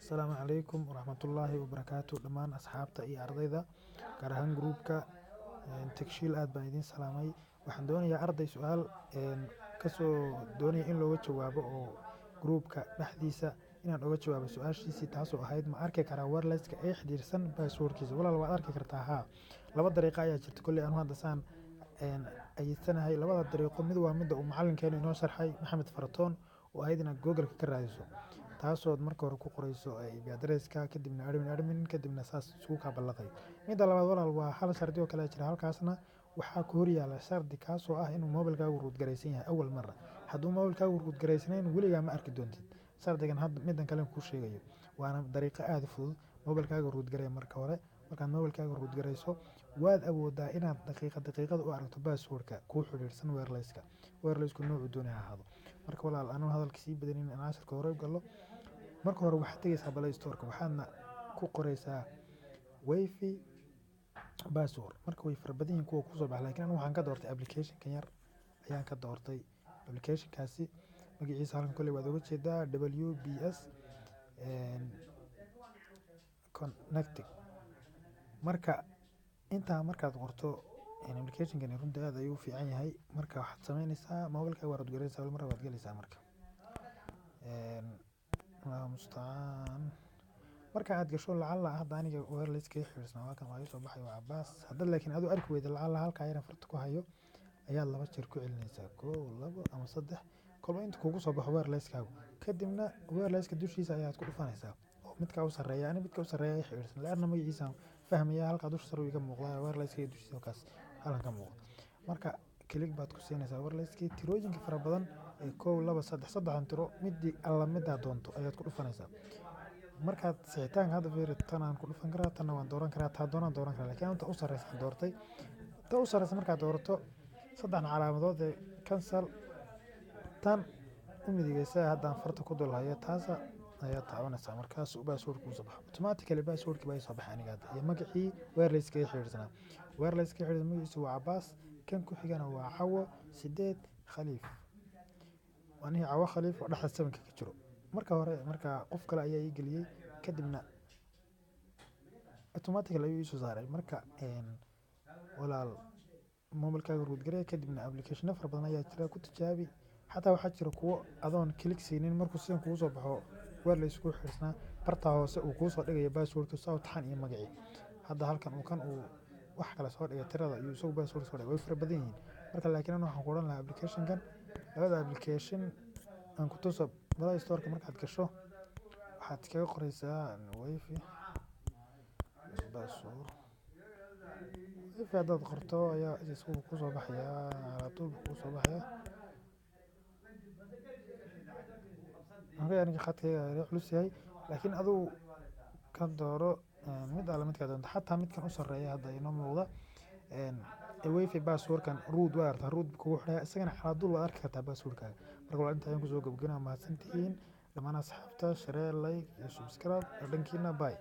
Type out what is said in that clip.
Asalaamu calaykum waraxmatullaahi wabarakaatu. Dhammaan asxaabta iyo ardayda, gaar ahaan groupka Tagshiil, aad baan idiin salaamay. Waxaan doonayaa arday su-aal kasoo doonaya in looga jawaabo oo groupka dhexdiisa inaan oga jawaabo su-aashiisii, taasoo ahayd: ma arki karaa wirelesska ee xiriirsan passwordkiisa? Walaal, waad arki kartaa haa. Laba dariiqo ayaa jirta. Kolley anu hadda saan ayidsanahay labada dariiqo. Mid waa midda uu macalinkeenu inoo sharxay, Maxamed Faratoon, oo ahayd inaad Google-ka ka raadiso, taasood marka hore ku qoreyso IP addresska, kadibna admin admin, kadibna saas isugu kaa ballaqayo. Midda labaad, walaal, waa hal shardi oo kale jira. Halkaasna waxaa ku hor yaala shardi, kaasoo ah inuu mobilkaagu root garaysan yahay awal mara. Hadduu mobilkaagu root garaysnayn, weligaa ma arki doontid shardigan. Hadda middan kale kuu sheegayo waana dariiqo aada u fudud. Mobilkaaga root garee marka hore. Markaad mobilkaaga root garayso, waad awoodaa inaad daqiiqa daqiiqada u aragto passwordka kuu xidhiidhsan wirelesska, wirelessku noocuu doonay ha ahaado. Marka walaal, anuu hadalka sii badanin, aan casharka hore u gallo. Marka hore waxaad tegeysaa Play Storeka, waxaadna ku qoreysaa wifi password. Marka way fara badan yihiin kuwa kusoo baxa, laakiin anigu waxaan ka doortay applicationkan yar ayaan ka doortay. Applicationkaasi magaciisa halkan kolley waad oga jeedaa, WPS Connecting. Marka intaa markaad qorto, applicationkani runtii aad ayuu u fiican yahay. Marka waxaad sameyneysaa, mobilkaaga waa root gareynaysaa mar, waad gelaysaa. Marka Allahu mustacaan. Marka aad gasho, lacala hadda aniga wirelesska xiriirsan waa kan, waa ii soo baxay, waa Cabaas hadda. Laakiin aduu arki weyda, lacala halkaa yaran farta ku hayo ayaad laba jeer ku celinaysaa, kow, labo ama saddex, kolba inta kugu soo baxo wirelesskaagu. Kadibna wirelesska dushiisa ayaad ku dhufanaysaa oo midka u sarreeya. Ani midka u sarreeya ay xiriirsan laanna magaciisa fahmaya, halkaa dusha sare iga muuqdaa wirelesska dushiisa, halkaas halkan ka muuqda. Marka click baad ku siinaysaa wirelesskii. Tirooyinka fara badan ee kow, laba, saddex, saddexdan tiro, midii alla midaa doonto ayaad ku dhufanaysaa. Markaad sixitaanka hadda fiiri, tan aan ku dhufan karaa, tanna waan dooran karaa, taa doonaan dooran karaa, laakiin anta u sarreysa doortay. Ta u sarreysa markaad doorato, saddexna calaamadood ee cancel, tan u midigeysa haddaan farta ku dul hayo, taasa ayaad taabanaysaa. Markaas password kuu soo baxo automatically. Passwordkii baa ii soo baxay aniga hadda iyo magacii wirelesska ii xiriirsanaa. Wirelesska xiriirsan magaciisu waa Cabaas, kan ku xigana waa Cawo 8 Khaliif. Anihii Cawo Khaliif oo dhexda sevenka ka jiro marka hore. Marka qof kale ayaa ii geliyey, kadibna automatically ayuu ii soo saaray. Marka walaal, mobilkaaga root garee, kadibna applicationo fara badan ayaa jira, ku tijaabi. Xataa waxaa jira kuwo adoon click siinin, markuu sidan kugu soo baxo wireless kuu xiriirsanaa, bartaa hoose uu kuu soo dhigayo passwordka saa u taxan iyo magacii. Hadda halkan uu kan uu wax kale soo dhigay tirada iyo isagu password soo dhigay. Way fara badan yihiin. Marka laakiin anu waxaan ku odhan lahaa applicationkan, labada application aan ku tuso. Play Storeka markaad gasho, waxaad kaga qoreysaa wifi password. Wifi haddaad qorto ayaa isagu kusoo baxayaa, alaatuul buu kusoo baxayaa. Okay, aniga khadkayga ayaa culus yahay, laakiin adigu ka dooro mid alla midkaa doonto, xataa midkan u sarreeya hadda inoo muuqda wifi passwordkan root waa artaa, root kugu xidhaya isagana, calaadul waad arki kartaa passwordkaaga. Marka waa inta ayaan kusoo gabagabinaa. Mahadsantihiin dhammaan asxaabta. Share, like iyo subscribe dhankiina. Bye.